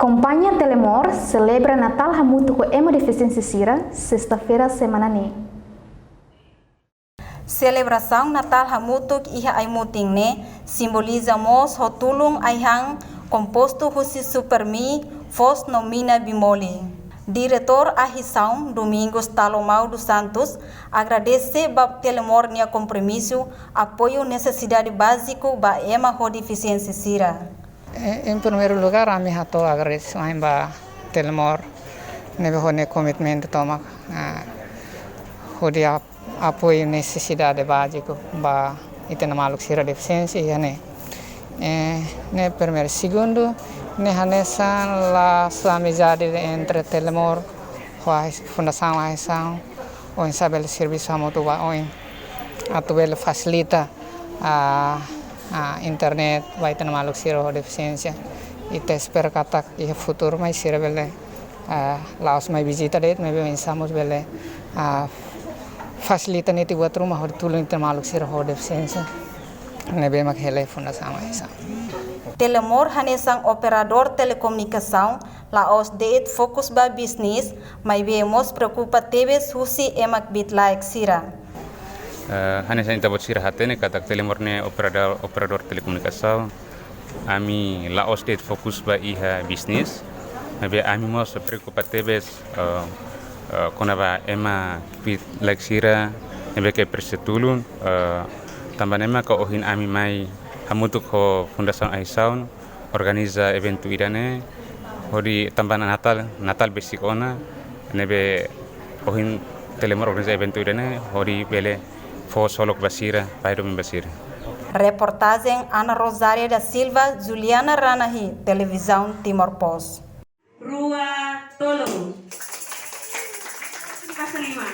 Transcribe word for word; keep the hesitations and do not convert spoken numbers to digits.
Kompañia Telemor selebra Natál hamutuk ho ema defisiénsia sira, sesta-feira semana ne'e. Selebrasaun Natál hamutuk iha ai-mutin ne'e simboliza mós ho tulun ai-han kompostu husi Supermi, foos no mina bimoli. Diretór Ahi-Saun, Domingos Talomau dos Santos, agradese ba Telemor nia kompromisu apoiu nesesidade báziku ba ema ho defisiénsia sira. Eh, em primeiro lugar, ami hato'o agradesimentu ba Telemor, ne'ebé ho nia komitmentu tomak, ah, hodi ap-, apoiu nesesidade báziku ba ita-nia maluk sira defisiénsia iha ne'e. Eh, ne'e primeiru. Segundu, ne'e hanesan lasu amizade entre Telemor ho Ahi-, Fundasaun Ahi-Saun, oinsá bele servisu hamutuk ba oin, atu bele fasilita, ah, ah, internet ba ita-nia maluk sira ho defisiénsia. Ita espera katak iha futuru mai sira bele, ah, la'ós mai vizita de'it, maibé oinsá mós bele, ah, fasilita netik buat ruma hodi tulun ita-nia maluk sira ho defisiénsia. Ne'ebé mak hela Fundasaun Ahi-Saun. Telemor hanesan operadór telekomunikasaun la'ós de'it fokus ba bisnis, maibé mós preokupa tebes husi ema kbiit-laek sira. Eh, hanesan ita-boot sira hatene katak Telemor ne'e operadór, operadór telekomunikasaun. Ami la'ós de'it fokus ba iha bisnis, maibé ami mós preokupa tebes, eh, eh, kona-ba ema kbiit-laek sira ne'ebé ke presiza tulun, eh, tanba ne'e maka ohin ami mai hamutuk ho Fundasaun Ahi-Saun organiza eventu ida-ne'e, hodi tanba Natál, Natál besik ona, ne'ebé ohin Telemor organiza eventu ida-ne'e, hodi bele fó solok ba sira, pai domin ba sira. Reportajen Ana Rosária da Silva, Juliana Ranahi, Televizaun Timor Post. Rua, tolu. Pasa lima.